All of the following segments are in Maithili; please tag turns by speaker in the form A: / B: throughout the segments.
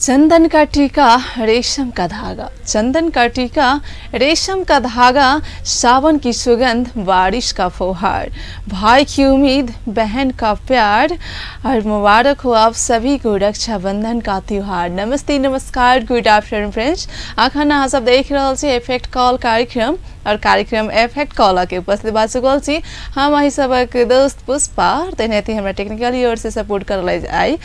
A: चंदन का टीका रेशम का धागा, चंदन का टीका रेशम का धागा, सावन की सुगंध बारिश का फुहार, भाई की उम्मीद बहन का प्यार, और मुबारक हो आप सभी को रक्षाबंधन का त्यौहार। नमस्ते नमस्कार, गुड आफ्टरनून फ्रेंड्स। अखन अहाँ सब देख रहल छी इफेक्ट कॉल कार्यक्रम और कार्यक्रम इफेक्ट कॉल के उपस्थित भऽ चुकल छी हम अही सबक दोस्त पुष्पा। तेनाहिते हमरा टेक्निकली ओर से सपोर्ट करल आई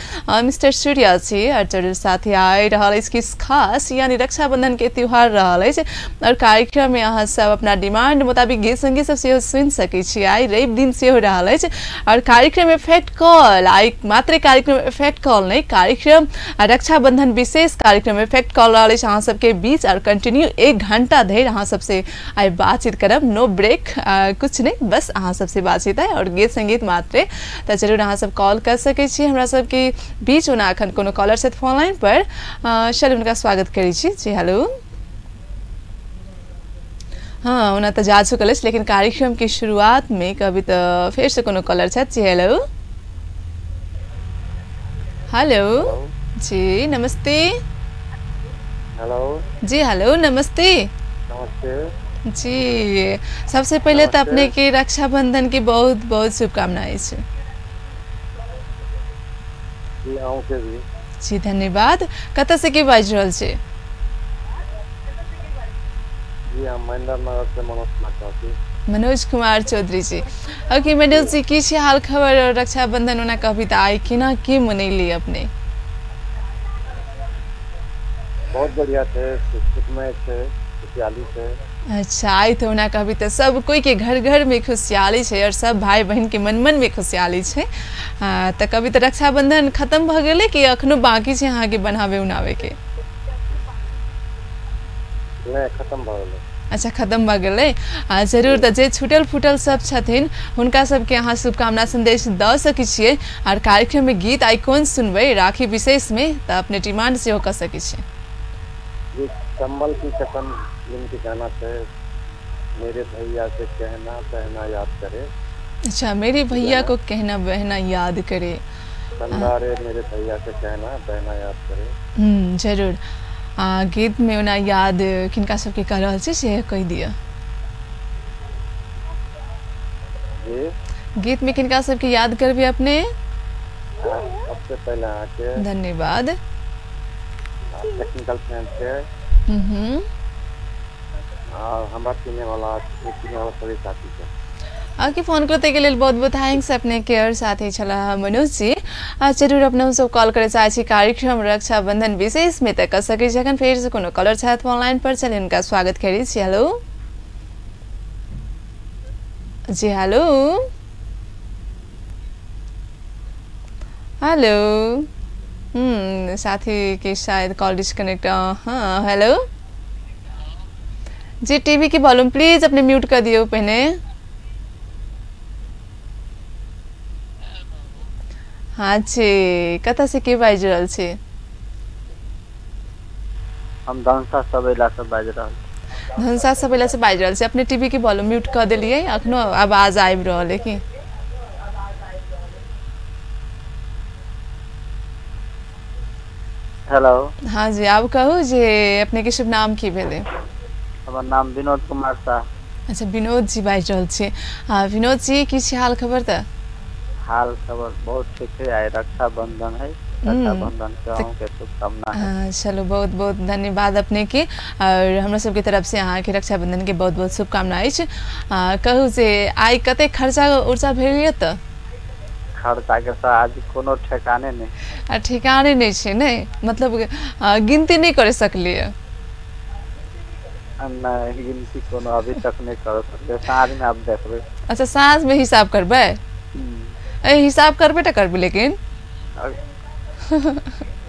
A: मिस्टर सूर्या छी। और जरूर साथी आइ रहल अछि किछु खास यानी रक्षाबंधन के त्यौहार रहल अछि और कार्यक्रम में अहाँ सब अपना डिमांड मुताबिक गीत संगीत सब सेहो सुनि सकै छी। आइ रवि दिन सेहो रहल अछि और कार्यक्रम इफेक्ट कॉल आइ मात्र कार्यक्रम इफेक्ट कॉल नहीं, कार्यक्रम रक्षाबंधन विशेष कार्यक्रम इफेक्ट कॉल रहल अछि अहाँ सबके बीच और कंटिन्यू 1 घंटा धरि अहाँ सबसे आइ बातचीत करब, नो ब्रेक कुछ नहीं, बस अहाँ सबसे बातचीत है और गीत संगीत मात्रे। तो जरूर अहाँ सब कॉल कर सकै छी हमरा सबके बीच। ओना अखन कोनो कॉलर छथि फोन लाइन पर, चलू हुनका स्वागत करै छी। जी हेलो। हाँ ओना तो जा चुकल अछि लेकिन कार्यक्रम के शुरुआत में कभी तो फिर से कोनो कॉलर छथि। जी हेलो। हेलो जी नमस्ते।
B: हेलो
A: जी हेलो नमस्ते।
B: नमस्ते
A: जी। सबसे पहले तो अपने के रक्षाबंधन की बहुत बहुत शुभकामनाएं जी।
B: अहूँ के भी
A: जी धन्यवाद। कतऽ से के बाजि रहल छी?
B: जी हम महेंद्र नगर से मनोज कुमार चौधरी।
A: मनोज कुमार चौधरी जी। ओके मनोज जी, की छै हाल खबर और रक्षाबंधन ओना कहबी तऽ आइ केना की मनैली अपने?
B: बहुत बढ़िया थे, सुखमय थे, खुशहाली थे।
A: अच्छा आइ तो ओना कहबी तऽ सब कोई के घर घर में खुशहाली छै और सब भाई बहन के मन मन में खुशहाली छै। तऽ कभी तऽ रक्षाबंधन खत्म भऽ गेलै कि अखनो बाकी छै अहाँके बनावे उनावे के?
B: नहीं, खत्म भऽ गेलै।
A: अच्छा खत्म भऽ गेलै। जरूर तऽ जे छूटल फूटल सब छथिन हुनका सबके अहाँ शुभकामना संदेश दऽ सकै छियै। और कार्यक्रम में गीत आइ कोन सुनबै राखी विशेष में तऽ अपने डिमांड सेहो कऽ सकै छियै।
B: ये कंबल की कसम फिल्म के गाना से मेरे भैया से कहना बहना याद करे।
A: अच्छा मेरे भैया को कहना बहना याद करे।
B: कंधारे मेरे भैया से कहना बहना याद करे।
A: जरूर। गीत में ओना याद किनका सबके कह रहल छी से कहि दिअ। गीत में किनका सबके याद करबी अपने?
B: सबसे पहले अहाँके
A: धन्यवाद।
B: टेक्निकल फ्रेंड के और हमरा चिन्है वाला सभी साथी के
A: अहाँके फोन करते के लेल बहुत बहुत thanks अपने के। और साथी छलाह मनोज जी। जरूर अपने सब कॉल करे चाहै छी कार्यक्रम रक्षाबंधन विशेष में तऽ कऽ सकै छी। अखन फेर से कोनो कॉलर छथि फोन लाइन पर, चलिए हुनका स्वागत करै छी। हेलो जी। Hello hello. साथी के शायद कॉल डिस्कनेक्ट। हाँ हेलो जी। टीवी की वॉल्यूम प्लीज अपने म्यूट कर दियो पहले। हाँ जी कतऽ से के बाजि रहल छी?
C: हम धनसा सबैला से बाजि रहल छी।
A: धनसा सबैला से बाजि रहल छी। अपने टीवी के वॉल्यूम म्यूट कर देलियै, अखनो आवाज आबि रहल है की?
C: हेलो
A: हाँ जी आब कहू जे अपने के शुभ नाम की भेलै?
C: हमर नाम विनोद कुमार शाह।
A: अच्छा विनोद जी बाजि रहल छी। हाँ विनोद जी की छै हाल खबर? तऽ
C: हाल खबर बहुत ठीक है। आइ रक्षाबंधन है, रक्षाबंधन के अहूँ के शुभकामना है।
A: चलो बहुत बहुत धन्यवाद अपने के और हमरा सबके तरफ से अहाँके रक्षाबंधन के बहुत बहुत शुभकामना अछि। कहू जे आइ कतेक खर्चा उर्चा भेल यऽ? तऽ
C: खर्चा के तऽ आज कोनो ठेकाने नहीं।
A: आ ठेकाने नहीं छै ने, मतलब गिनती नहीं कर सकलियै?
C: नहीं गिनती कोनो अभी तक नहीं कर सकलियै, साँझ में आप देखबै।
A: अच्छा साँझ में हिसाब करबै? ए हिसाब करबे तऽ करबै लेकिन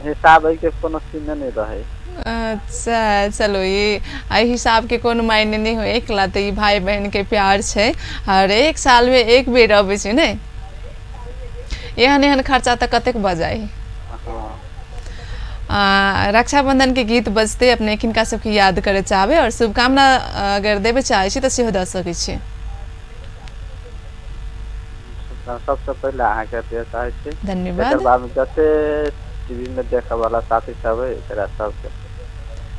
C: हिसाब के कोनो सीन नहीं रहे।
A: अच्छा चलो ये एहि हिसाब के कोनो मायने नहीं हो, एकला तऽ ई भाई बहन के प्यार छै और 1 साल में एक बेर अबै छै ने, एहन एहन खर्चा तऽ कतेक भऽ जाइ। रक्षाबंधन के गीत बजते अपने किनका सबके याद करे चाहबै और शुभकामना अगर देबे चाहै छी तऽ सेहो दऽ सकै छी।
C: सबसे पहिले अहाँके दे चाहै छी
A: धन्यवाद।
C: एकर बाद जते टीवी में देखे वाला साथी सब है एकरा सबके।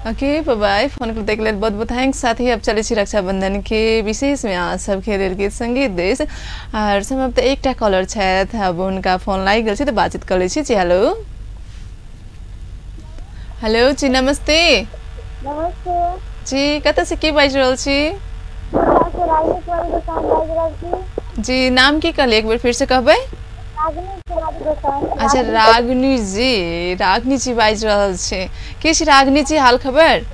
A: ओके बाय, फोन करते के लेल बहुत बहुत thanks. साथ ही अब चले छी रक्षाबंधन के विशेष में अहाँ सबके लेल गीत संगीत देश और समाप्त। एकटा कॉलर छथि, अब हुनका फोन लागि गेल छै तऽ बातचीत कऽ लै छी। जी हेलो। हेलो जी नमस्ते।
D: नमस्ते
A: जी, कतऽ से की बाजि रहल छी? जी नाम की कहलियै एक बेर फिर से कहबै? अच्छा रागिनी जी, रागिनी जी बाजि रहल छी। की छी रागिनी जी हाल खबर?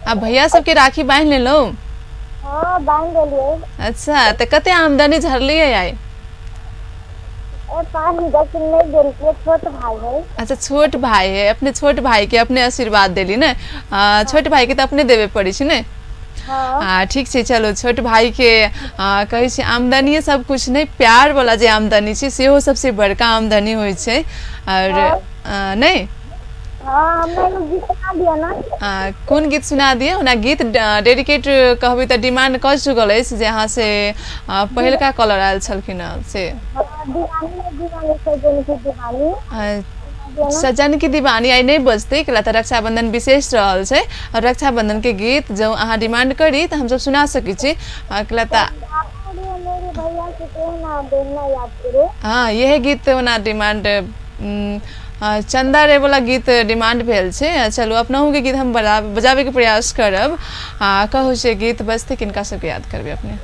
A: आ भैया सबके राखी बान्हि लेलहुँ?
D: हाँ बान्हि लेलियै।
A: अच्छा तऽ कते आमदनी झरलियै आइ?
D: छोट भाई है।
A: अच्छा छोट भाई है, अपने छोट भाई के अपने आशीर्वाद देली ने? छोट भाई के तऽ अपने देबे पड़ै छै ने? हाँ ठीक छै। चलो छोट भाई के कहै छै आमदनी सब कुछ नहीं, प्यार वाला जे आमदनी छै सेहो सबसे बड़का आमदनी होइ छै। और नहीं
D: हाँ, हमरा एगो गीत सुना दिअ ना।
A: कोन गीत सुना दिअ? ओना गीत डेडिकेट कहबै तऽ डिमांड कऽ चुकल अछि जे अहाँ से पहिलका कॉलर आयल छलखिन हँ से। सजन की दीवानी आइ नहीं बजतै, कैला तऽ रक्षाबंधन विशेष रहल छै और रक्षाबंधन के गीत जँ अहाँ डिमांड करी तऽ हमसब सुना सकै छी। कैला तऽ हाँ यही गीत ओना डिमांड चंदा रे वाला गीत डिमांड भेल छै। चलू अपनहु के गीत हम बजाबे के प्रयास करब। कहू से गीत बजतै, किनका सबके याद करबै अपने?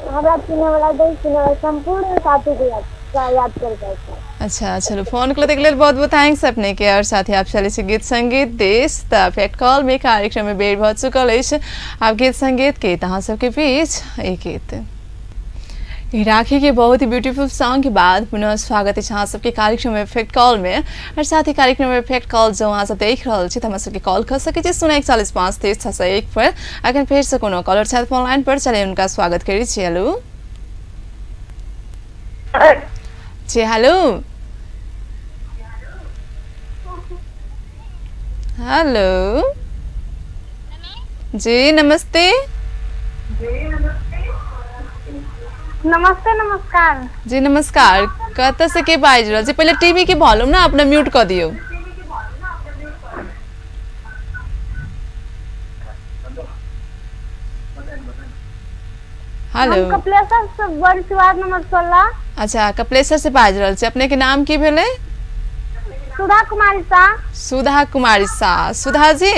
D: हमरा चिन्है वाला दै चिन्है वाला संपूर्ण साथी के याद कर।
A: अच्छा चलो फोन के लेल बहुत बहुत thanks अपने के। और साथ ही आप चले छी गीत संगीत देश त फैक्ट कॉल में कार्यक्रम में बेर भऽ चुकल अछि। आब गीत संगीत के अहाँ सबके बीच एक गीत राखी के बहुत ही ब्यूटीफुल सॉन्ग के बाद पुनः स्वागत है अहाँ सबके कार्यक्रम इफेक्ट कॉल में। और साथ ही कार्यक्रम इफेक्ट कॉल जो अहाँ सब देख रहल छी तऽ हमरा सबके कॉल कर सकै छी 041 5 23 601 पर। अखन फेर से कोनो कॉलर छथि फोन लाइन पर, चले उनका स्वागत करै छी। हेलो जी हेलो। हेलो जी नमस्ते।
D: नमस्ते नमस्कार
A: जी नमस्कार। कतऽ से के बाजि रहल छी? पहिले टीवी के वॉल्यूम ना अपना म्यूट कऽ दियौ। हेलो,
D: हम कपिलेश्वर से बोल छी, वार्ड नंबर 16।
A: अच्छा कपिलेश्वर से बाजि रहल छी। अपने के नाम की भेलै?
D: सुधा कुमारी शाह।
A: सुधा कुमारी शाह। सुधा जी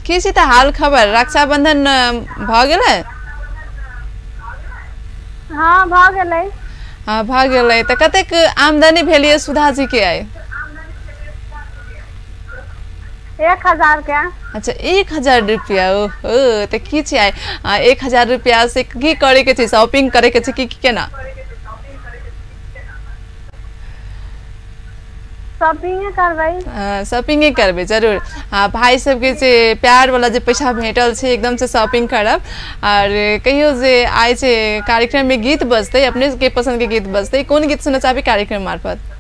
A: की छी तऽ हाल खबर? रक्षाबंधन भऽ गेलै?
D: हाँ भऽ गेलै।
A: हाँ भऽ गेलै। तऽ कतेक आमदनी भेलियै सुधा जी के आइ?
D: 1000 के।
A: अच्छा 1000 रुपया। ओहो तऽ की छै आइ 1000 रुपया से की करे के छै? शॉपिंग करे के छै की केना?
D: शॉपिंगे करबै।
A: शॉपिंगे करबै जरूर। भाई सबके जे प्यार वाला जे पैसा भेटल छै एकदम से शॉपिंग करब। और कहियो जे आइ छै कार्यक्रम में गीत बजतै, अपने के पसंद के गीत बजतै, कोन गीत सुनऽ चाहबै कार्यक्रम मार्फत?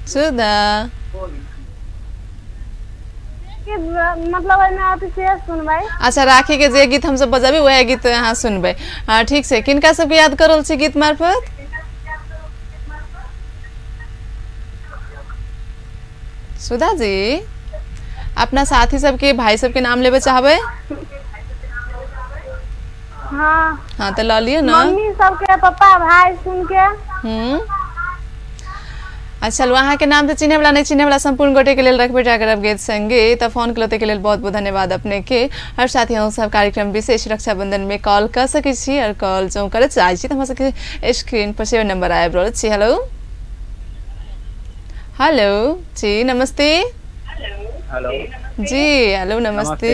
A: सुधा
D: मतलब सुनबै।
A: अच्छा राखी के जे गीत हमसब बजाबी वएह गीत अहाँ सुनबै। ठीक छै। किनका सबके याद करल छी गीत मार्फत? सुधा जी अपना साथी सबके भाई सबके नाम लेबे चाहबै?
D: हाँ
A: हाँ तऽ लऽ लिअ ना।
D: मम्मी सबके, पप्पा भाई सुन के।
A: अच्छा चलू अहाँ के नाम तो चिन्हे वाला नहीं चिन्हे वाला संपूर्ण गोटे के लेल रखबे टा करब गीत संगीत। फोन कलते के लेल बहुत बहुत धन्यवाद अपने के। और साथ ही हम सब कार्यक्रम विशेष रक्षाबंधन में कॉल कर सकै छी और कॉल जो करऽ चाहै छी तऽ हमरा सबके स्क्रीन पर सेहो नंबर आबि रहल छी। हेलो हेलो जी नमस्ते।
C: हेलो
A: जी हेलो नमस्ते।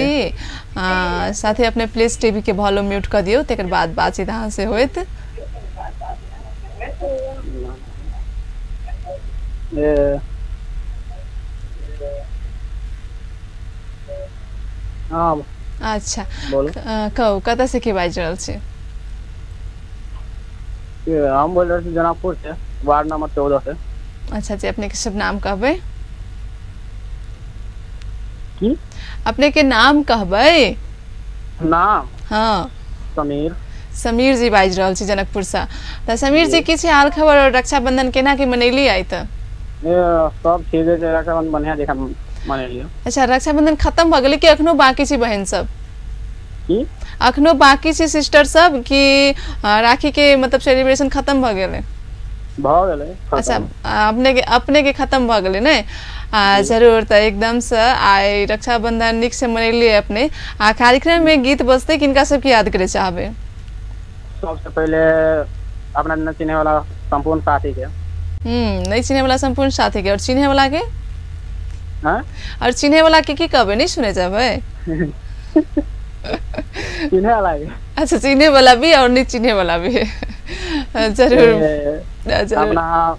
A: साथ ही अपने प्लीज टीवी के वॉल्यूम म्यूट कर दियौ, तकर बाद बातचीत अहाँ से होयत।
C: हाँ
A: अच्छा कहू कतऽ से के बाजि रहल छी?
C: हम बोल रहल छी जनकपुर से, वार्ड नंबर 14 से।
A: अच्छा जी अपने के शुभ नाम कहबै?
C: की
A: अपने के नाम कहबै?
C: नाम?
A: हाँ,
C: समीर।
A: समीर जी बाजि रहल छी जनकपुर से। तऽ समीर जी, की छै हाल खबर और रक्षाबंधन केना के मनैली आइ? तऽ
C: सब ठीक छै, रक्षाबंधन बढ़िया जकाँ मनेलियै।
A: अच्छा, रक्षाबंधन खत्म भऽ गेलै कि अखनो बाकी छै बहिन सब?
C: की?
A: अखनो बाकी छै सिस्टर सब कि राखी के मतलब सेलिब्रेशन खत्म भऽ गेलै?
C: भऽ गेलै।
A: अच्छा, अपने के खत्म भऽ गेलै ने? आ जरूर, तऽ एकदमसँ आइ रक्षाबंधन नीक से मनेलियै अपने। आ कार्यक्रम में गीत बजतै, किनका सबके याद करे चाहबै?
C: सबसे पहिले अपना न चिन्हे वाला संपूर्ण साथी के।
A: नहीं चिन्हे वाला संपूर्ण साथी के, और चिन्हे वाला के?
C: हाँ?
A: और चिन्हे वाला के की कहबै, नहीं सुने जाबै?
C: चिन्हे वाला के।
A: अच्छा, चिन्हे वाला भी और नहीं चिन्हे वाला भी, जरूर जरूर।
C: अपना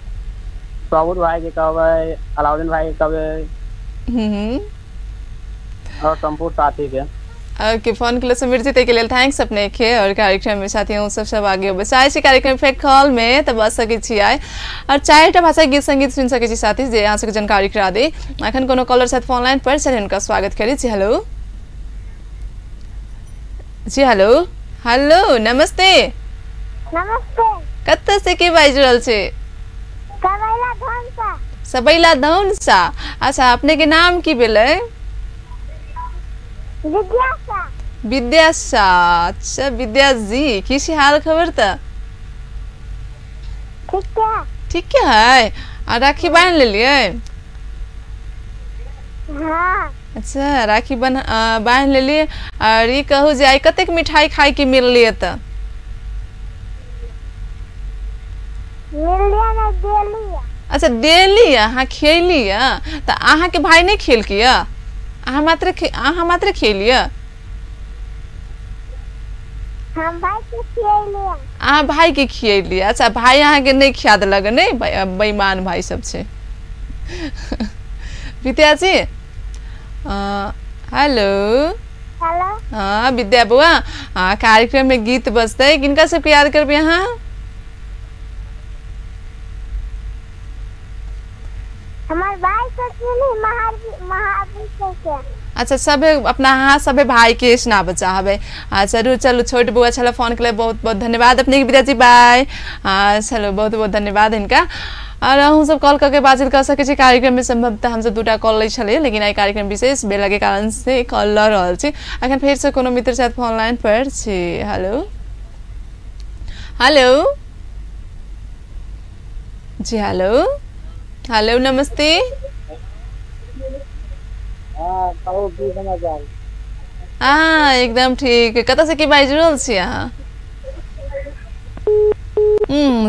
C: साबुत भाई के कहबै, अलाउद्दीन भाई के कहबै और संपूर्ण साथी के।
A: ओके, फोन के लिए समीर जी के लिए thanks अपने के। और कार्यक्रम में साथी हम सब सब आगे बचाए छी कार्यक्रम फेक कॉल में तऽ बस सकै छी आइ और चारिटा भाषा गीत संगीत सुनि सकै छी साथी, जे अहाँ सबके जानकारी करा दी। अखन कोनो कॉलर साथ फोन लाइन पर चलि, हुनका स्वागत करै छी। हेलो जी, हेलो हेलो, नमस्ते।
D: नमस्ते।
A: कतऽ से के बाजि रहल छी?
D: सबैला धनसा।
A: सबैला धनसा। अच्छा, अपने के नाम की भेलै?
D: विद्यासा।
A: विद्यासा। अच्छा विद्या जी, की छै हाल खबर? तऽ
D: ठीक है।
A: ठीक है। आ राखी बान्हि लेलियै?
D: हाँ।
A: अच्छा, राखी बान्हि लेलियै। और ई कहू जे आइ कतेक मिठाई खाय के मिललियै? तऽ
D: मिललियै नहि, देलियै।
A: अच्छा, देली, अहाँ खेलियै? तऽ अहाँके भाई नहि खेलकै? अहाँ मात्र खेलियै?
D: हम भाई के खियलियै।
A: अहाँ भाई के खियलियै। अच्छा, भाई अहाँके नहि खिया देलक? नहि, बेईमान भाई सब छै। विद्या जी, हेलो
D: हेलो।
A: हाँ विद्या बुआ, कार्यक्रम में गीत बजतै, किनका सबके याद करबै अहाँ?
D: हमार भाई के महावीर के।
A: अच्छा, सभे अपना अहाँ सभे भाई के सुनाबऽ चाहबै। जरूर, चलू छोट बौआ छलै फोन के लिए बहुत बहुत धन्यवाद अपने के विद्या जी, बाय। चलो बहुत बहुत धन्यवाद हिनका। और अहूँ सब कॉल करके बातचीत कर सकै छी कार्यक्रम में। संभवतः हमसब दूटा कॉल लै छलियै, लेकिन आइ कार्यक्रम विशेष बेला के कारण से कॉल लऽ रहल छी। अखन फेर से कोनो मित्र साथ फोन लाइन पर छी। हेलो हेलो जी, हेलो हेलो, नमस्ते।
C: हाँ, कहू की समाचार?
A: हाँ एकदम ठीक। कतऽ से की बाजि रहल छी अहाँ?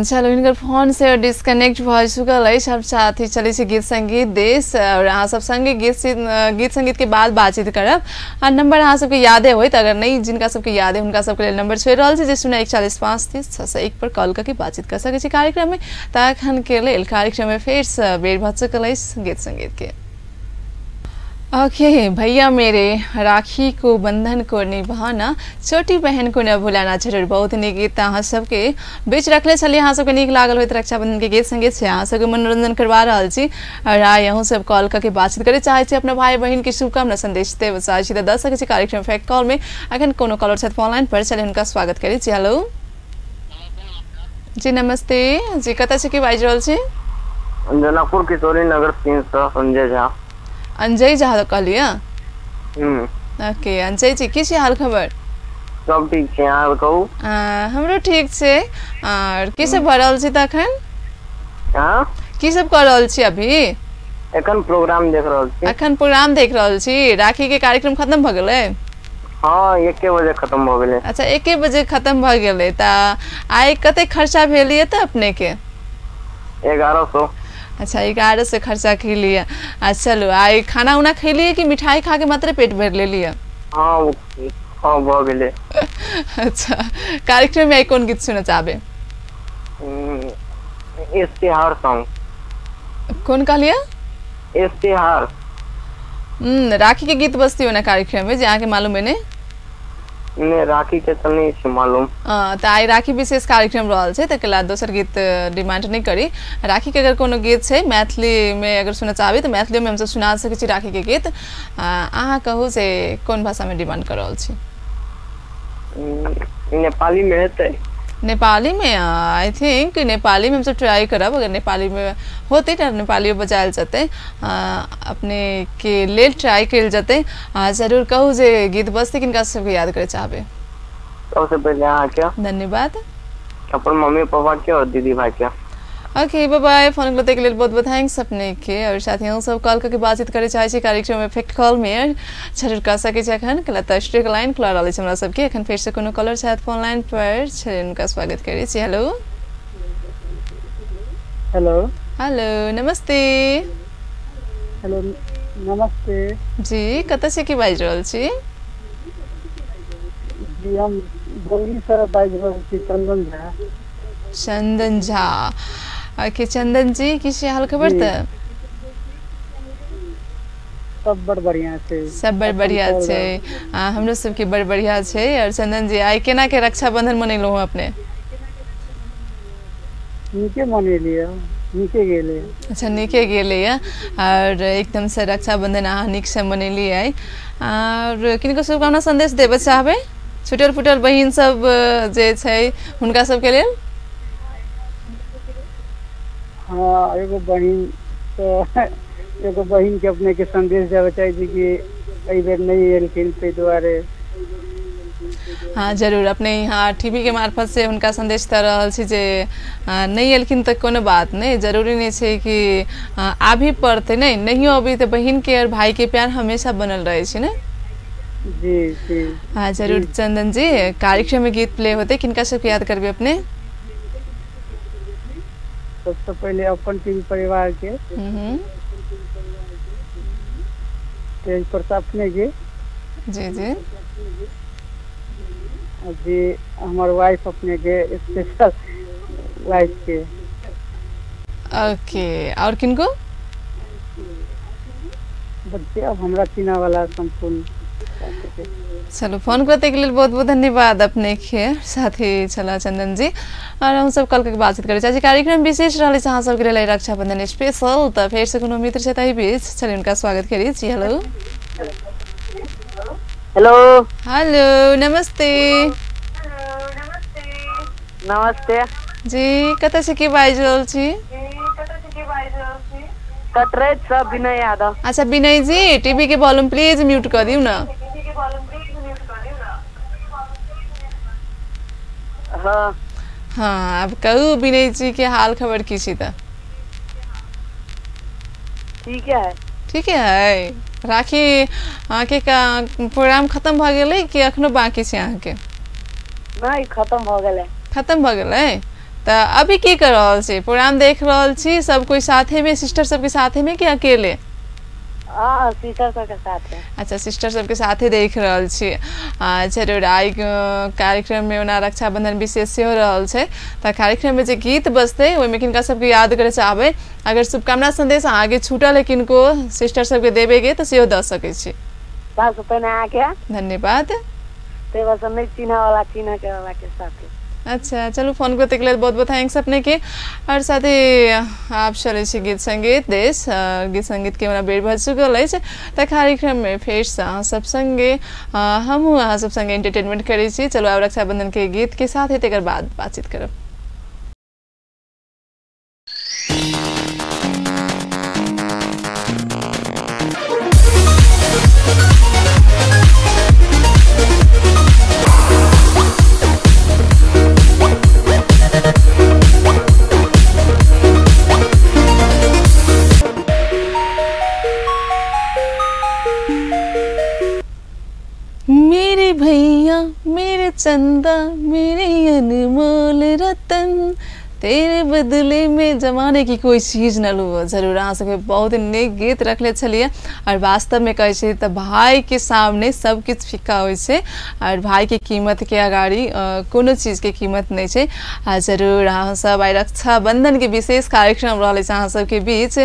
A: चलो हिनकर फोन से डिस्कनेक्ट भऽ चुकल अछि। हम साथी चलै छी गीत संगीत देश और अहाँ सब संगे गीत संगीत के बाद बातचीत करब। आ नंबर अहाँ सबके यादे होइत, अगर नहीं जिनका सबके याद है हुनका सबके लेल नंबर छोड़ि रहल छी, जे 0 41 5 30 601 पर कॉल करके बातचीत कर सकै छी कार्यक्रम में। तऽ अखन के लेल कार्यक्रम में फेर से बेर भऽ चुकल अछि गीत संगीत के। ओके, भैया मेरे राखी को बंधन को निभाना, छोटी बहन को न भुलाना। जरूर बहुत नीक गीत अहाँ सबके बीच रखले छलियै, अहाँ सबके नीक लागल होइत रक्षाबंधन के गीत संगीत से अहाँ सबके मनोरंजन करवा रहल छी। और आइ अहूँ सब कॉल करके बातचीत करे चाहै छी, अपना भाई बहिन के शुभकामना संदेश देबऽ चाहै छी तऽ दऽ सकै छी कार्यक्रम फैक्ट कॉल में। अखन कोनो कॉलर छथि फोन लाइन पर, चलिए हुनका स्वागत करै छी। हेलो जी, नमस्ते जी, कतऽ से की बाजि रहल छी?
E: जनकपुर किशोरी नगर 3 से संजय झा।
A: अंजय झा कहलियै? ओके अंजय जी, की छै हाल खबर?
E: सब ठीक छै, अहाँ कहू?
A: हमरो ठीक छै। और की सब भऽ रहल छै तखन? की सब कऽ रहल छी अभी?
E: एखन प्रोग्राम देख रहल छी।
A: एखन प्रोग्राम देख रहल छी। राखी के कार्यक्रम खत्म भऽ गेलै?
E: हाँ, 1 बजे खत्म भऽ गेलै।
A: अच्छा, 1 बजे खत्म भऽ गेलै। तऽ आइ कते खर्चा भेल ये तऽ अपने के?
E: 1100।
A: अच्छा, 1100 खर्चा खेलिए। आ चलो आइ खाना उना खेलिए कि मिठाई खा के मात्र पेट भरि लेलिए?
E: हाँ हाँ भऽ गेलै।
A: अच्छा, कार्यक्रम में आइ कोन गीत सुनऽ चाहबै?
E: इश्तिहार सॉन्ग।
A: कोन कहलिए?
E: इश्तिहार।
A: राखी के गीत बजती हो ना कार्यक्रम में, जे अहाँके मालूम है ने?
E: नहीं, राखी के तऽ नहीं छै मालूम।
A: तऽ आइ राखी विशेष कार्यक्रम रहल छै, तकर बाद दोसर गीत डिमांड नहीं करी। राखी के अगर कोनो गीत छै मैथिली में अगर सुनऽ चाहबै तऽ मैथिली में हमसब सुना सकै छी राखी के गीत। अहाँ कहू जे कोन भाषा में डिमांड कर रहल छी?
E: नेपाली में हेतै।
A: नेपाली में I think Nepali में हमसब ट्राई करब, अगर नेपाली में होतै तऽ नेपालियो बजायल जेतै, अपने के लेल ट्राई कयल जेतै। जरूर कहू जे गीत बजतै, किनका सबके याद करे चाहबै?
E: सबसे पहिले अहाँके
A: धन्यवाद,
E: अपन मम्मी पापा के और दीदी भाई के।
A: ओके, बाय बाय। फोन करते के लेल बहुत बहुत thanks अपने के। और साथ ही सब कॉल करके बातचीत करे चाहे छी कार्यक्रम में इफेक्ट कॉल में जरूर कर सकै छी। अखन कला तस्ट्रिक लाइन खुला रहल छै हमरा सबके। अखन फेर से कोनो कॉलर छथि फोन लाइन पर, छै उनका स्वागत करै छी। हेलो
F: हेलो
A: हेलो, नमस्ते।
F: हेलो नमस्ते
A: जी, कतऽ से की बाजि रहल छी?
F: जी हम बोली सर बाजि रहल छी, चंदन झा।
A: चंदन झा, ओके चंदन जी, की छै हाल खबर? तऽ
F: सब बड़ बढ़िया छै।
A: सब बड़ बढ़िया छै, हमरो सबके बड़ बढ़िया छै। और चंदन जी आइ केना के रक्षाबंधन मनेलहुँ अपने?
F: नीके मनेलियै, नीके गेलै।
A: अच्छा, नीके गेलै। और एकदम से रक्षाबंधन अहाँ नीक से मनेलियै। और किनको शुभकामना संदेश देबऽ चाहबै छुटल फुटल बहिन सब जे छै हुनका सबके लेल?
F: हाँ, एगो बहिन तो एगो बहिन के अपने के संदेश देवे चाहे छी कि एहि बेर नहीं एलखिन ताहि दुआरे।
A: हाँ जरूर, अपने यहाँ टीवी के मार्फत से हुनका संदेश दऽ रहल छी जे नहीं एलखिन तऽ कोनो बात नहीं, जरूरी नहीं छै कि आबी पड़तै, नहीं नहियो अभी तऽ बहिन के और भाई के प्यार हमेशा बनल रहै छै ने।
F: जी जी
A: हाँ जरूर चंदन जी, कार्यक्रम में गीत प्ले होते, किनका सबके याद करबे अपने?
F: सबसे पहले अपन टीम परिवार के, तेज प्रताप अपने के,
A: जी जी
F: जी हमार वाइफ अपने के, स्पेशल वाइफ के।
A: ओके, और किनको?
F: बच्चे अब हमरा चिन्ह वाला संपूर्ण।
A: चलो फोन करते के लिए बहुत बहुत धन्यवाद अपने के साथ ही चला चंदन जी। और हम सब कल के बातचीत करे चाहे कार्यक्रम विशेष रहल छै अहाँ सबके लेल रक्षाबंधन स्पेशल। तऽ फेर से कोनो मित्र छै ताहि बीच, चलिए उनका स्वागत करी छी। हेलो
E: हेलो
A: हेलो, नमस्ते।
E: नमस्ते
A: जी, कतऽ से की बाजि रहल छी?
E: कटरैत से विनय यादव।
A: अच्छा विनय जी, टीवी के वॉल्यूम प्लीज म्यूट कर दियौ ना।
E: हाँ
A: हाँ, अब कहू विनय जी के हाल खबर की छी? तऽ
E: ठीक है,
A: ठीक है। राखी अहाँके प्रोग्राम खत्म भऽ गेलै कि अखनो बाकी छै अहाँके?
E: नहीं, खत्म भऽ गेलै।
A: खत्म भऽ गेलै। तऽ अभी की कर रहल छी? प्रोग्राम देख रहल छी सब कोई साथे में, सिस्टर सबके साथे में कि अकेले?
E: सिस्टर सबके साथे।
A: अच्छा, सिस्टर सबके साथे देख रहल छी। जरूर आइ कार्यक्रम में ओना रक्षाबंधन विशेष सेहो रहल छै, तऽ कार्यक्रम में जे गीत बजतै ओहिमे किनका सबके याद करे चाहबै? अगर शुभकामना संदेश अहाँके छूटल है किनको सिस्टर सबके देबेके तऽ सेहो दऽ सकै छी।
E: सबसे पहिने अहाँके
A: धन्यवाद।
E: ताहि वजह से नहीं चिन्ह वाला चिन्ह के वाला के साथे।
A: अच्छा चलू, फोन करते के लिए बहुत बहुत thanks अपने के। और साथ ही आप चलै छी गीत संगीत देश, गीत संगीत के ओना बेर भऽ चुकल अछि, तऽ कार्यक्रम में फेर से अहाँ सब संगे हमहूँ अहाँ सब संगे एंटरटेनमेंट करै छी। चलू आब रक्षाबंधन के गीत के साथ तकर बाद बातचीत करब। मेरे भैया मेरे चंदा मेरे अनमोल रतन, तेरे बदले में जमाने की कोई चीज न लू। जरूर अहाँ सबके बहुत नीक गीत रखले छलियै। और वास्तव में कहै छै तऽ भाई के सामने सब किछु फीका होइ छै, और भाई के कीमत के अगाडि कोनो चीज के कीमत नहीं छै। आ जरूर अहाँ सब आइ रक्षाबंधन के विशेष कार्यक्रम रहल अछि अहाँ सबके बीच,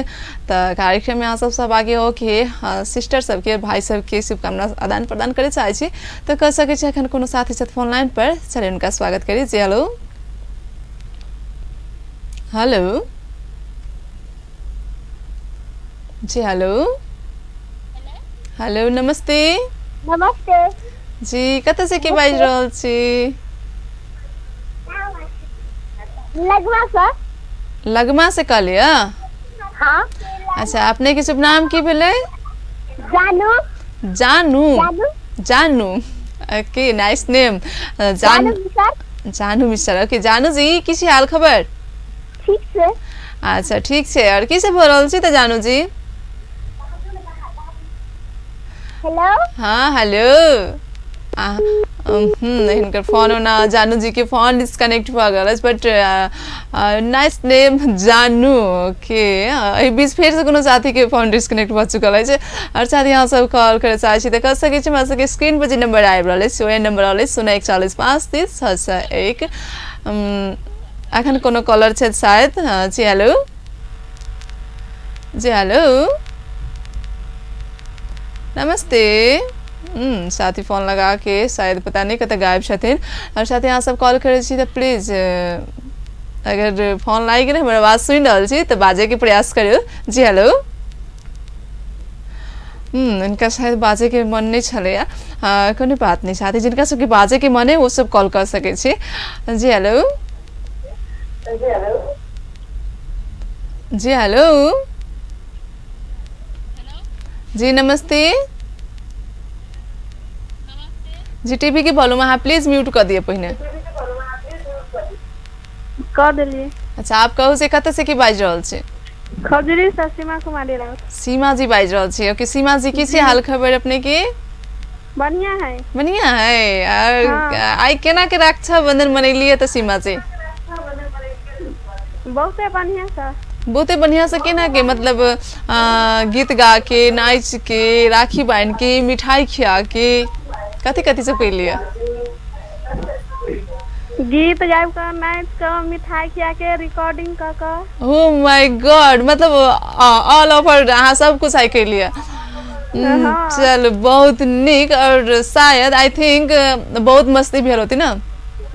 A: तऽ कार्यक्रम में अहाँ सब सहभागी हो के सिस्टर सबके भाई सबके शुभकामना आदान प्रदान करे चाहै छी तऽ कह सकै छी। एखन कोनो साथी छथि फोन लाइन पर, चलिए उनका स्वागत करी। जी हेलो हेलो जी, हेलो हेलो, नमस्ते।
D: नमस्ते
A: जी कतऽ से के बाजि रहल छी?
D: लगमा से।
A: लगमा से कहलियै?
D: हाँ।
A: अच्छा अपने के शुभ नाम की भेलै?
D: जानू।
A: जानू। जानू, ओके नाइस नेम। जानू जानू मिश्र। ओके जानू जी की छै हाल खबर?
D: ठीक छै।
A: अच्छा ठीक छै। और की सब भऽ रहल छै तऽ जानू जी?
D: हेलो।
A: हाँ हेलो। हिनकर फोन ओना जानू जी के फोन डिस्कनेक्ट भऽ गेल अछि, बट नाइस नेम जानू। ओके एहि बीच फेरसँ कोनो साथीके फोन डिस्कनेक्ट भऽ चुकल अछि। आओर साथी अहाँ सब कॉल करय चाहै छी तऽ कऽ सकै छी। हमरा सबके स्क्रीन पर जे नंबर आबि रहल अछि वएह नंबर रहल अछि 0 41 5 30 6 1। अखन कोनो कॉलर छथि शायद। जी हेलो। जी हेलो नमस्ते। साथी फोन लगा के शायद पता नहीं कतऽ गायब छथिन। और साथी अहाँ सब कॉल करै छी तऽ प्लीज अगर फोन लागि गेल हमर आवाज सुनि रहल छी तऽ बाजैके प्रयास करू। जी हेलो। इनका शायद बाजे के मन नहीं छलैया। कोनो बात नहीं साथी, जिनका सबके बाजे के मन है वो सब कॉल कर सकै छी। जी हेलो। जी हेलो। जी नमस्ते। जी टीवी के वॉल्यूम अहाँ प्लीज म्यूट कर दिए पहिने।
G: कर देलिए।
A: अच्छा आप कहू से कतऽ से की बाजि रहल छी?
G: खजुरी से सीमा कुमारी राउत।
A: सीमा जी बाजि रहल छी। ओके सीमा जी की छै हाल खबर अपने के?
G: बढ़िया है।
A: बढ़िया है। और आइ केना के रक्षाबंधन मनेलिए तऽ सीमा जी?
G: बहुते बढ़िया से।
A: बहुते बढ़िया से केना के मतलब गीत गा के, नाच के, राखी बांध के, मिठाई खिया के, कथी कथी सब कैलिए?
G: गीत गाबि कऽ, नाचि कऽ, मिठाई खिया के, रिकॉर्डिंग कऽ कऽ।
A: ओ my God, मतलब ऑल ओवर अहाँ सब कुछ आइ कैलिए। चलू बहुत नीक। और शायद I think बहुत मस्ती भेल होती ना?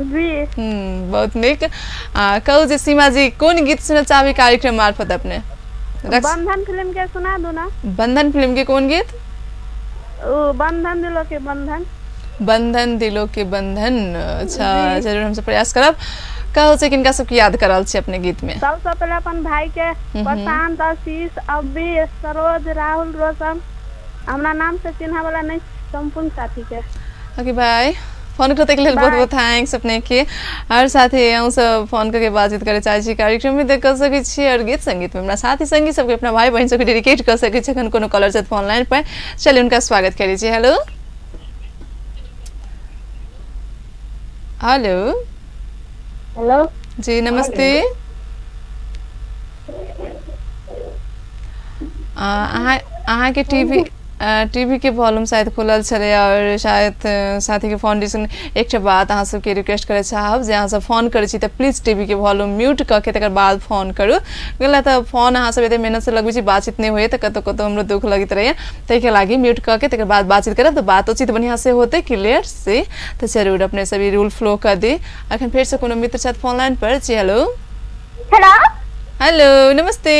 G: जी।
A: बहुत नीक। कहू जे सीमा जी कोन गीत सुनऽ चाहबै कार्यक्रम मार्फत अपने?
G: बंधन फिल्म के सुना दू ना।
A: बंधन फिल्म के कोन गीत?
G: ओ बंधन दिलों के बंधन।
A: बंधन दिलों के बंधन। अच्छा जरूर हमसे प्रयास करब। कहू से किनका सबके याद करल छी अपने गीत में?
G: सबसे पहले अपन भाई के प्रशांत, आशीष, अब्बी, सरोज, राहुल, रोशन, हमरा नाम से चिन्ह वाला नहीं संपूर्ण साथी के।
A: ओके भाई फोन करते के लेल बहुत बहुत thanks अपने के। और साथी अहूँ सब फोन करके बातचीत करे चाहै छी कार्यक्रम में देख सकै छी और गीत संगीत में अपना साथी संगी सबके अपना भाई बहन सबके डेडिकेट कर सकै छी। अखन कोनो कॉलर छथि फोन लाइन पर, चलिए उनका स्वागत करै छी। हेलो। हेलो।
D: हेलो
A: जी नमस्ते। अहाँ के टीवी के वॉल्यूम शायद खुलल छलै और शायद साथी के फोन डिस्कनेक्ट। एकटा बात अहाँ सबके रिक्वेस्ट करे चाहब जे अहाँ सब फोन करै छी तऽ प्लीज टीवी के वॉल्यूम म्यूट कऽ के तकर बाद फोन करू। गेला तऽ फोन अहाँ सब एते मेहनत से लगबै छी, बातचीत नहि होइए तऽ कतौ कतौ हमरो दुख लगैत रहैए, ताहिके लागि म्यूट कऽ के तकर बाद बातचीत करब तऽ बातचीत बढ़िआँ से होतै क्लियर से। तऽ जरूर अपने सब ई रूल फ्लो कऽ दी। अखन फेरसँ कोनो मित्र छथि फोन लाइन पर। जी हेलो।
D: हेलो।
A: हेलो नमस्ते।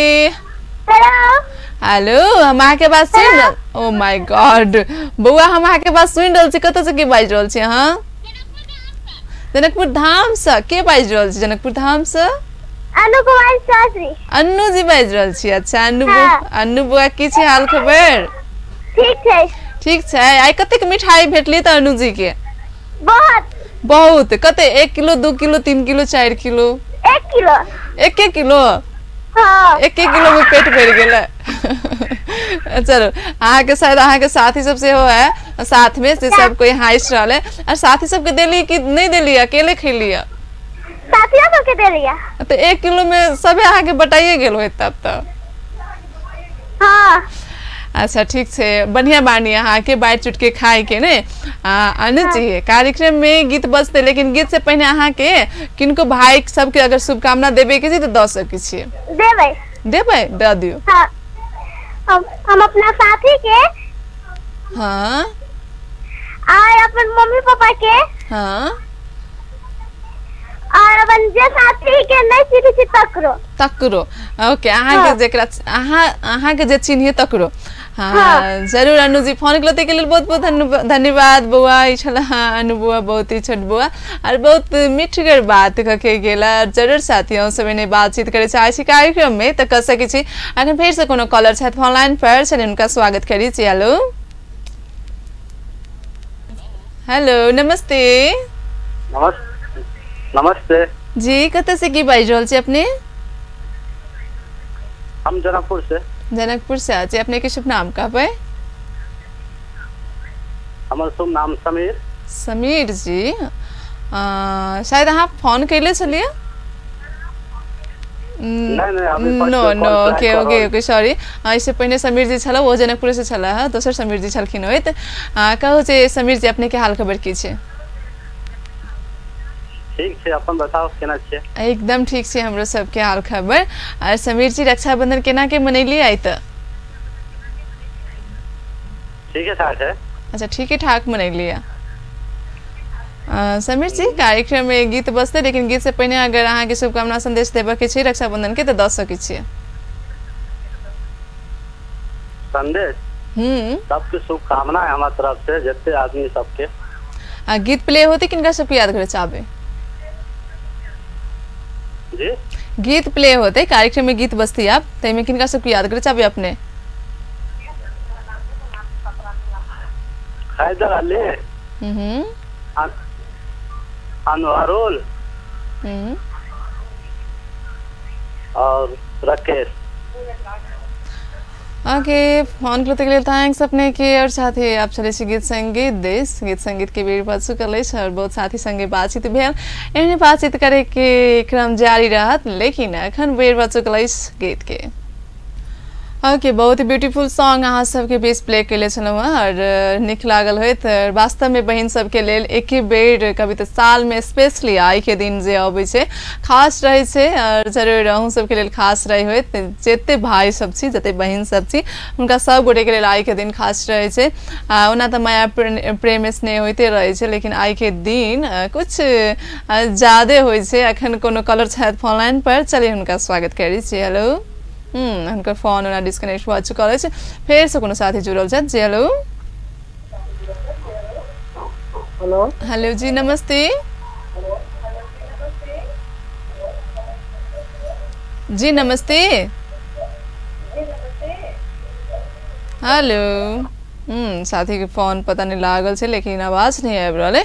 D: हेलो।
A: हेलो हम अहाँके बात सुनि रहल। ओ my God बौआ हम अहाँके बात सुनि रहल छी। कतऽ से के बाजि रहल छी अहाँ? जनकपुर धाम से। के बाजि रहल छी जनकपुर धाम से?
D: अनु कुमार चौधरी।
A: अन्नू जी बाजि रहल छी। अच्छा अन्नू अन्नू बौआ की छै हाल खबर?
D: ठीक छै।
A: ठीक छै। आइ कतेक मिठाई भेटली तऽ अन्नू जी के?
D: बहुत
A: बहुत। कते? 1 kilo, 2 kilo, 3 kilo, 4 kilo?
D: 1 kilo.
A: 1 kilo?
D: हाँ।
A: 1 किलो में पेट भरि गेलै। चलो अहाँके शायद अहाँके साथी सब सेहो है साथ में, से सब कोई हाँसि रहल है। और साथी सबके देली कि नहीं देली, अकेले खेलिए?
D: साथियों सबके देलिए।
A: तो 1 किलो में सबे अहाँके बटाइए गेल होइत तब तऽ?
D: हाँ।
A: अच्छा ठीक छै, बढ़िया बानी अहाँके बाँटि चुटके खायके ने। अनुज जी कार्यक्रम में गीत बजतै, लेकिन गीत से पहिने अहाँके किनको भाई सबके अगर शुभकामना देबे के छै तऽ दऽ सकै छियै?
D: देबै।
A: देबै? दऽ दियौ।
D: हाँ। हम अपना साथी के,
A: हाँ,
D: और अपन मम्मी पापा के,
A: हाँ,
D: और अपन जे साथी के नहीं चिन्है छी तकरो।
A: तकरो। ओके, अहाँ के जेकरा अहाँ के जे चिन्हिए तकरो। हाँ, जरूर अनु जी, फोन के के लेल बहुत बहुत धन्यवाद बौआ। ई छल अनु बौआ, बहुत ही छोट बौआ और बहुत मिठगर बात कके गेला। जरूर साथी हम सब एने बातचीत करे चाहे छी कार्यक्रम में त कर सकै छी। अखन फेर से कोनो कॉलर छथि फोन लाइन पर, चलिए उनका स्वागत करी छी। हेलो हेलो, नमस्ते।
C: नमस्ते
A: जी, कतऽ से की बाजि रहल छी अपने?
C: हम जनकपुर से।
A: जनकपुर से आछी। अपने के शुभ नाम कहबै?
C: हमर शुभ नाम समीर।
A: समीर जी, शायद अहाँ फोन कैले छलियै? No no, okay okay okay, sorry. एहिसँ पहिने समीर जी छल, ओ जनकपुर से छल, दोसर समीर जी छलखिन होइत। कहू जे समीर जी, अपने के हाल खबर की छै?
C: ठीक छै, अपन बताउ केना छै?
A: एकदम ठीक छै हमरो सबके हाल खबर। और समीर जी, रक्षाबंधन केना के मनैली आइ त?
C: ठीके ठाक है।
A: अच्छा, ठीके ठाक मनैली। समीर जी, कार्यक्रम में गीत बजते, लेकिन गीत से पहिने अगर अहाँ के शुभकामना संदेश देबऽ के छै रक्षाबंधन के त दऽ सकै छियै।
C: संदेश सबके शुभकामना है हमारा तरफ से, जते आदमी सबके।
A: गीत प्ले होते किनका सबके याद करे चाहबे?
C: जी,
A: गीत प्ले होते कार्यक्रम में गीत बजती आप तैमे किनका सबके याद करे चाहबे अपने?
C: हैदर अली, अनवारुल और राकेश।
A: ओके, फोन के लिए thanks अपने के। और साथ ही आप चले छी गीत संगीत देश, गीत संगीत के बेर भऽ चुकल अछि और बहुत साथी संगे बातचीत भेल। एहने बातचीत करे के क्रम जारी रहत, लेकिन अखन बेर भऽ चुकल अछि गीत के। ओके, बहुत ही ब्यूटीफुल सॉन्ग अहाँ सबके बीच प्ले कैले छलहुँ हँ और नीक लागल होइत। वास्तव में बहिन सबके लेल एके बेर कभी तऽ साल में स्पेशली आइ के दिन जे अबै छै खास रहै छै और जरूर अहूँ सबके लेल खास रहै होइत। जते भाई सब छी, जते बहिन सब छी, हुनका सब गोटेके लेल आइ के दिन खास रहै छै। ओना तऽ माया प्रेम स्नेह होइते रहै छै, लेकिन आइ के दिन कुछ ज्यादे होइ छै। अखन कोनो कॉलर छथि फोन लाइन पर, चलिए हुनका स्वागत करै छी। हेलो, हुनकर फोन ओना डिस्कनेक्ट भऽ चुकल अछि। फेर से कोनो साथी जुड़ल छथि जी। हेलो
F: हेलो
A: हेलो जी, नमस्ते जी, नमस्ते। हेलो, साथी के फोन पता नहीं लागल छै, लेकिन आवाज नहीं आबि रहल है।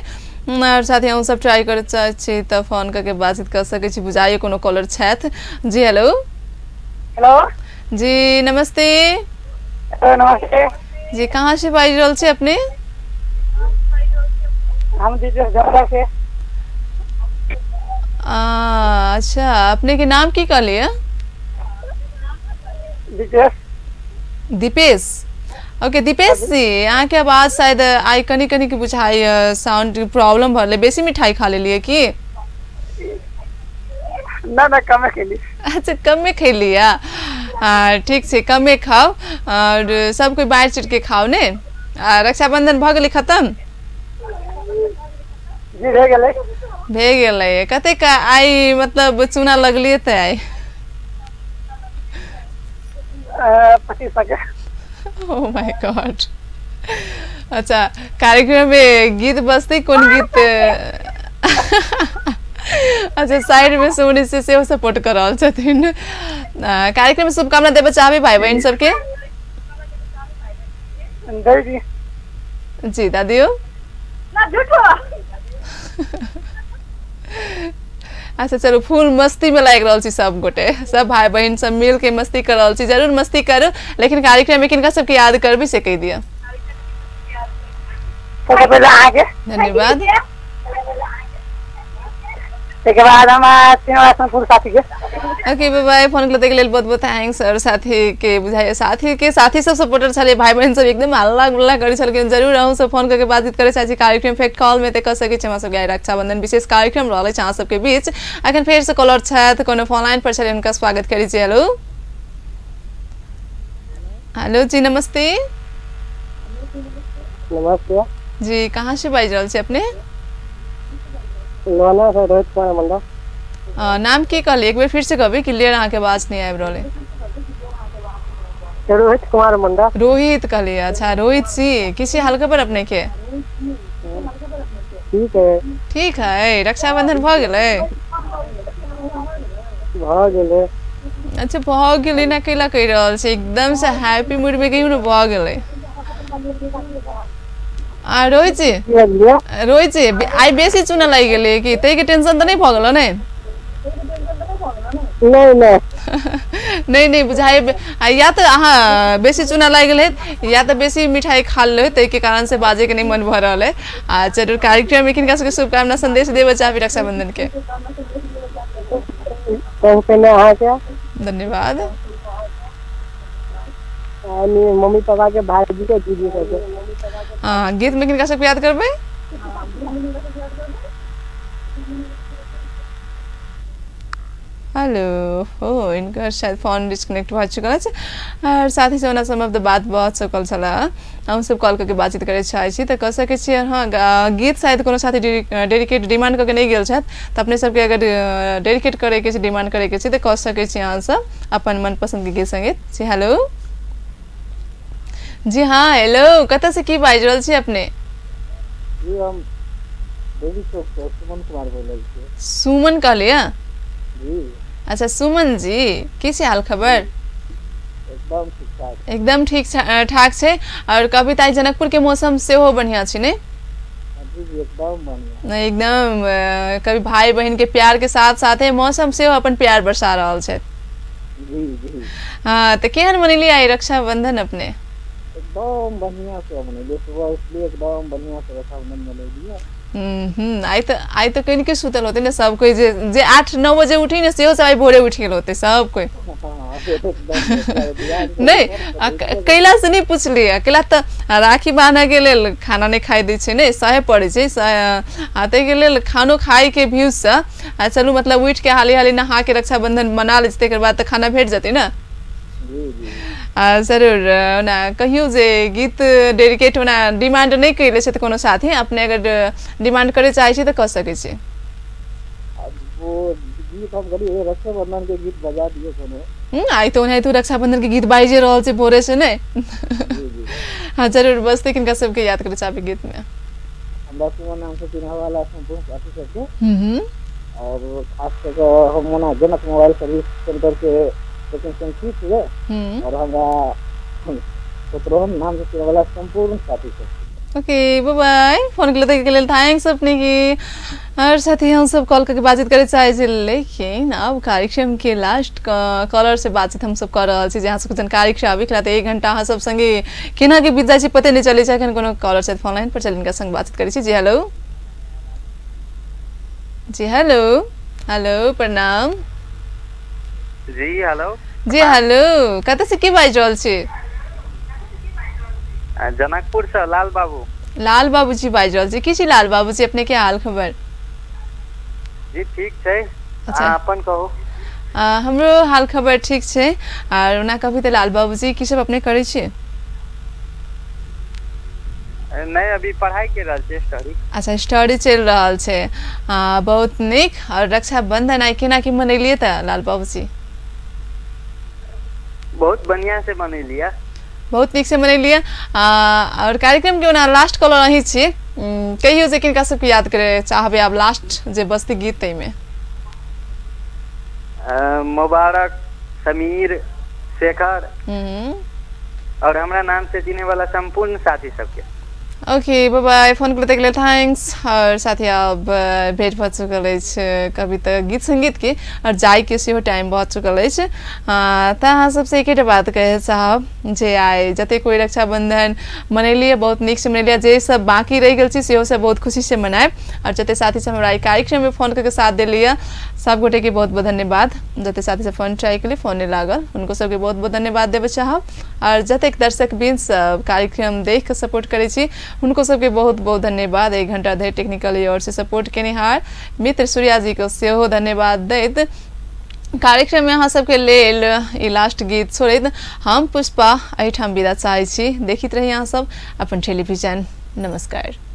A: और साथी हम सब ट्राई करे चाहै छी तऽ फोन करके बातचीत कर सकै छी। बुझाइए कोनो कॉलर छथि जी। हेलो
F: हेलो
A: जी, नमस्ते।
F: नमस्ते
A: जी, कहाँ से बाजि रहल छी अपने?
F: हम से।
A: अच्छा, अपने के नाम की कहलिए?
F: दीपेश।
A: दीपेश, ओके दीपेश जी, अहाँ के आवाज शायद आइ कनी कनी के बुझाइ साउंड प्रॉब्लम भऽ बेसी मिठाई खा लेलिए की?
F: ना ना, कमे खेली।
A: अच्छा, कमे खेली। ठीक छै, कमे खाओ और सब कोई बाँटि चिट के खाओ ने। रक्षाबंधन भऽ गेलै खत्म?
F: जी, भए गेलै।
A: भए गेलै। कतेक आइ मतलब चूना लगलियै तऽ आइ?
F: 25 के।
A: ओ my God. अच्छा, कार्यक्रम में गीत बजतै, कोन गीत? अच्छा, साइड में सोनी से सेहो सपोर्ट कर रहल छथिन। कार्यक्रम में शुभकामना देबऽ चाहबै भाई बहिन सबके? जी दादियो। अच्छा चलू, फुल मस्ती में लागि रहल छी सब गोटे, सब भाई बहिन सब मिल के मस्ती कर रहल छी। जरूर मस्ती करू, लेकिन कार्यक्रम में किनका सबके याद करबै से कहि दिअ। धन्यवाद।
F: ताहिके बाद हम साथी के।
A: ओके, बाय बाय। फोन के लेल बहुत बहुत thanks. और साथी के बुझाइए, साथी के साथी सब सपोर्टर छलै, भाई बहन सब एकदम हल्ला गुल्ला करै छलखिन। जरूर अहूँ सब फोन करके बातचीत करे चाहै छी कार्यक्रम फैक्ट कॉल में तऽ कऽ सकै छी। हमरा सबके रक्षाबंधन विशेष कार्यक्रम रहल अछि अहाँ सबके बीच। अखन फेर से कॉलर छथि, कोनो फोन लाइन पर छलै, हुनका स्वागत करै छी। हेलो हेलो जी, नमस्ते।
F: नमस्ते
A: जी, कहाँ से बाजि रहल छी अपने?
F: लोहना से, रोहित कुमार मंडल।
A: नाम की कहली एक बेर फिर से कहबै क्लियर अहाँके आवाज नहीं आबि रहल।
H: रोहित कुमार मंडल।
A: रोहित कहली। अच्छा रोहित जी किसी हाल खबर अपने के?
H: ठीक है।
A: ठीक है। रक्षाबंधन भ गेलै?
H: भ गेलै।
A: अच्छा भ गेलै ना कैला कहि रहल छी, एकदम से हैप्पी मूड में कहियो न भ गेलै। आ रोहित जी, रोहित जी आइ बेसी चुना लागि गेलै कि तै के टेंशन त नहीं भ गेलो ने?
H: नहीं नहीं
A: नहीं नहीं बुझाइ या तो अहाँ बेसी चुना लागि गेल या तो बेसी मिठाई खा लेलै तै के कारण से बाजे के नहीं मन भ रहल है। आ जरूर कार्यक्रम में किनका सबके शुभकामना संदेश देबऽ चाहबी रक्षाबंधन के?
H: अहाँके
A: धन्यवाद।
H: मम्मी पापा के, भाईजी के, दीदी के।
A: हाँ गीत में किनका सबके याद करबै? हेलो हो इनकर शायद फोन डिस्कनेक्ट भऽ चुकल अछि। और साथ ही ओना समाप्त बात भऽ चुकल छल। हम सब कॉल करके बातचीत करे चाहै छी तऽ कऽ सकै छी। और हाँ गीत शायद कोनो साथी डेडिकेट डिमांड करके नहीं गेल छथि तऽ अपने सबके अगर डेडिकेट करैके छै, डिमांड करैके छै तऽ कऽ सकै छी अहाँ सब अपन मनपसंद के गीत संगीत। जी हेलो। जी हाँ हेलो, कतऽ से की बाजि रहल छी अपने?
I: जी हम देवी चौक से सुमन कुमार बोल रहल छी।
A: सुमन कहलियै?
I: जी।
A: अच्छा सुमन जी की छै हाल खबर?
I: एकदम ठीक ठाक।
A: एकदम ठीक ठाक छै। और कभी त जनकपुर के मौसम सेहो बढ़िया छै ने?
I: जी एकदम बढ़िया।
A: एकदम कभी भाई बहन के प्यार के साथ साथे मौसम सेहो अपन प्यार बरसा रहल छै।
I: जी जी।
A: हाँ तो केहन मनेलियै आइ रक्षाबंधन अपने?
I: एकदम बढ़िया से मनेलियै, सुबह उठलियै एकदम बढ़िया से रक्षाबंधन मनेलियै।
A: आइ तो कनिके सुतल होते ने सब कोई, जे 8-9 बजे उठी ने सेहो सब आइ भोरे उठि गेल होते सब कोई। नहीं कैला से नहीं पुछलियै, कैला तऽ राखी बान्हऽ के लेल खाना नहीं खाइ दै छै ने, सहे पड़ै छै। आ ताहिके लेल खानो खाइके व्यूजसँ आ चलू मतलब उठि के हाली हाली नहा के रक्षाबंधन मना लै छै तकर बाद तऽ खाना भेट जेतै ने। जरूर ओना कहियौ जे गीत डेडिकेट ओना डिमांड नहीं कैले छै तऽ कोनो साथी अपने अगर डिमांड करे चाहै छी तऽ कऽ सकै छी।
I: वो गीत हम करी रक्षाबंधन के गीत बजा दियौ कोनो।
A: आइ तऽ ओनाहितो रक्षाबंधन के गीत बाजिए रहल छै भोरे से ने। हाँ जरूर बजतै। किनका सबके याद करे चाहबै गीत में?
I: हमरा सुमन नाम से चिन्है वाला संपूर्ण साथी सबके और खास कऽ के हम ओना जनक मोबाइल सर्विस सेंटर के टेक्नीशियन छी और हमरा नाम से वाला संपूर्ण साथी सब।
A: ओके बाय बाय। फोन के लेल thanks अपने की। और साथी हम सब कॉल करके बातचीत करे चाहे छी, लेकिन अब कार्यक्रम के लास्ट कॉलर से बातचीत हम सब कर रहल छी जे अहाँ सबके जानकारी आबि तऽ 1 घंटा अहाँ सब संगे केना के बीत जाइ छै पते नहीं चलै छै। एखन कोनो कॉलर छथि फोन लाइन पर, चल इनका संग बातचीत करै छी। जी हेलो। जी हेलो। हेलो प्रणाम।
E: जी हेलो।
A: जी हेलो, कतऽ से की बाजि रहल छी?
E: जनकपुर से लाल बाबू।
A: लाल बाबू जी बाजि रहल छी। की छी लाल बाबू जी अपने के हाल खबर?
E: जी ठीक छै। अच्छा अपन कहू।
A: हमरो हाल खबर ठीक छै। और ओना कभी तऽ लाल बाबू जी की सब अपने करै छी?
E: नहीं अभी पढ़ाई के रहल छै, स्टडी।
A: अच्छा स्टडी चलि रहल छै। बहुत नीक। और रक्षाबंधन आइ केना की मनेलियै तऽ लाल बाबू जी?
E: बहुत बढ़िया से मनेलियै।
A: बहुत नीक से मनेलियै। और कार्यक्रम के ओना लास्ट कॉलर अहीं छी, कहियौ जे किनका सबके याद करे चाहबै आब लास्ट जे बजतै गीत ताहिमे?
E: मुबारक, समीर, शेखर और हमरा नाम से चिन्है वाला संपूर्ण साथी सबके।
A: ओके बाय बाय। फोन के लेल thanks. और साथी अब भेंट भऽ चुकल अछि कभी तऽ गीत संगीत के और जाय के सेहो टाइम भऽ चुकल अछि। तऽ अहाँ सबसे एकेटा बात कहै चाहब जे आइ जते कोई रक्षाबंधन मनेलियै बहुत नीक से मनेलियै, जे सब बाकी रहि गेल छी सेहो सब बहुत खुशी से मनायब। और जते साथी सब हमरा एहि कार्यक्रम में फोन करके साथ देलियै सब गोटे के बहुत बहुत धन्यवाद। जते साथी सब फोन ट्राई केलियै फोन नहीं लागल हुनको सबके बहुत बहुत धन्यवाद देबऽ चाहब। और जतेक दर्शक बिन सब कार्यक्रम देख के सपोर्ट करै छी हुनको सबके बहुत बहुत धन्यवाद। 1 घंटा धरि टेक्निकली और से सपोर्ट केनिहार मित्र सूर्या जी को सेहो धन्यवाद दैत कार्यक्रम में अहाँ सबके लेल ई लास्ट गीत छोड़ैत हम पुष्पा एहिठाम विदा चाहै छी। देखैत रही अहाँ सब अपन टेलीविजन। नमस्कार।